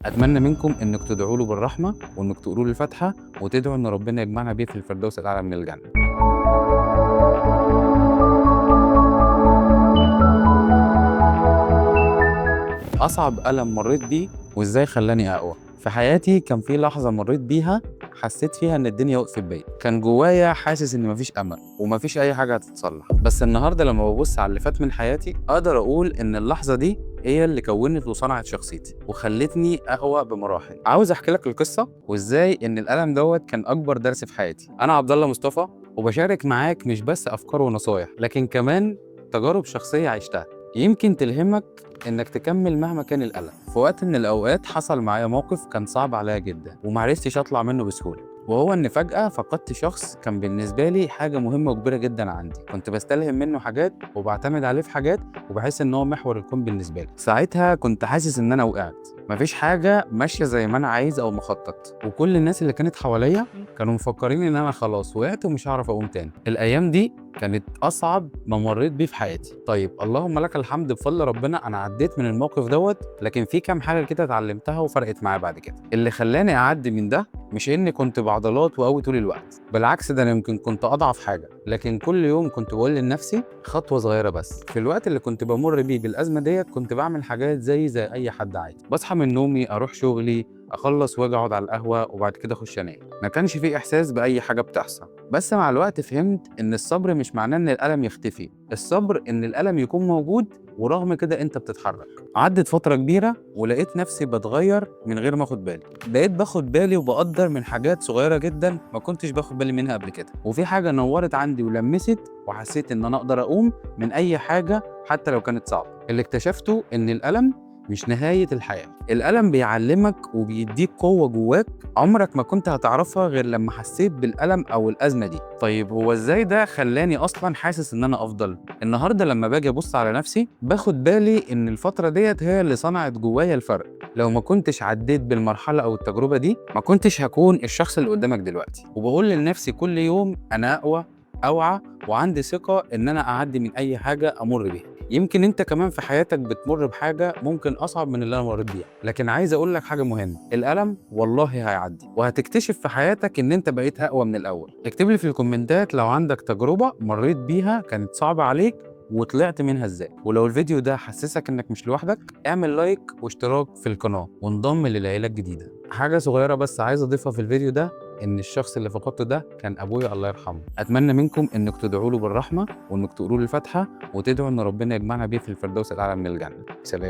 اتمنى منكم انك تدعوا له بالرحمة، وانك تقولوا له الفاتحة، وتدعوا ان ربنا يجمعنا بيه في الفردوس الاعلى من الجنة. اصعب الم مريت بيه وازاي خلاني اقوى في حياتي. كان في لحظة مريت بيها حسيت فيها ان الدنيا وقفت بيا، كان جوايا حاسس ان مفيش امل ومفيش اي حاجة هتتصلح. بس النهارده لما ببص على اللي فات من حياتي اقدر اقول ان اللحظة دي هي اللي كونت وصنعت شخصيتي وخلتني اقوى بمراحل. عاوز احكي لك القصة وازاي ان الالم دوت كان اكبر درس في حياتي. انا عبد الله مصطفى، وبشارك معاك مش بس افكار ونصايح، لكن كمان تجارب شخصية عشتها يمكن تلهمك انك تكمل مهما كان الالم. في وقت من الاوقات حصل معايا موقف كان صعب عليا جدا ومعرفتش اطلع منه بسهولة، وهو ان فجأة فقدت شخص كان بالنسبة لي حاجة مهمة وكبيرة جدا عندي، كنت بستلهم منه حاجات وبعتمد عليه في حاجات وبحس ان هو محور الكون بالنسبة لي. ساعتها كنت حاسس ان انا وقعت، مفيش حاجة ماشية زي ما انا عايز او مخطط، وكل الناس اللي كانت حواليا كانوا مفكرين ان انا خلاص وقعت ومش هعرف اقوم تاني. الايام دي كانت اصعب ما مريت بيه في حياتي. طيب اللهم لك الحمد، بفضل ربنا انا عديت من الموقف دوت، لكن في كام حاجة كده اتعلمتها وفرقت معايا بعد كده. اللي خلاني اعدي من ده مش اني كنت بعضلات وقوي طول الوقت، بالعكس ده انا يمكن كنت اضعف حاجة، لكن كل يوم كنت بقول لنفسي خطوة صغيرة بس. في الوقت اللي كنت بمر بيه بالازمه ديت كنت بعمل حاجات زي اي حد عادي، بصحى من نومي اروح شغلي اخلص واجي اقعد على القهوة وبعد كده اخش انام. ما كانش في احساس باي حاجة بتحصل. بس مع الوقت فهمت ان الصبر مش معناه ان الالم يختفي، الصبر ان الالم يكون موجود ورغم كده انت بتتحرك. عدت فترة كبيرة ولقيت نفسي بتغير من غير ما اخد بالي، بقيت باخد بالي وبقدر من حاجات صغيرة جدا ما كنتش باخد بالي منها قبل كده. وفي حاجة نورت عندي ولمست وحسيت ان انا اقدر اقوم من اي حاجة حتى لو كانت صعبة. اللي اكتشفته ان الالم مش نهاية الحياة، الألم بيعلمك وبيديك قوة جواك عمرك ما كنت هتعرفها غير لما حسيت بالألم أو الأزمة دي. طيب هو إزاي ده خلاني أصلاً حاسس إن أنا أفضل؟ النهاردة لما باجي أبص على نفسي باخد بالي إن الفترة ديت هي اللي صنعت جوايا الفرق. لو ما كنتش عديت بالمرحلة أو التجربة دي ما كنتش هكون الشخص اللي قدامك دلوقتي. وبقول لنفسي كل يوم أنا أقوى، أوعى، وعندي ثقة إن أنا أعدي من أي حاجة أمر بيها. يمكن انت كمان في حياتك بتمر بحاجة ممكن اصعب من اللي انا مريت بيها، لكن عايز اقول لك حاجة مهمة، الالم والله هيعدي وهتكتشف في حياتك ان انت بقيت اقوى من الاول. اكتب لي في الكومنتات لو عندك تجربه مريت بيها كانت صعبة عليك وطلعت منها ازاي. ولو الفيديو ده حسسك انك مش لوحدك اعمل like واشتراك في القناة وانضم للعيلة الجديدة. حاجة صغيرة بس عايز اضيفها في الفيديو ده، ان الشخص اللي فقدته ده كان ابويا الله يرحمه. اتمنى منكم انك تدعوا له بالرحمة وانك تقولوا له الفاتحة وتدعوا ان ربنا يجمعنا بيه في الفردوس الاعلى من الجنة. سلام.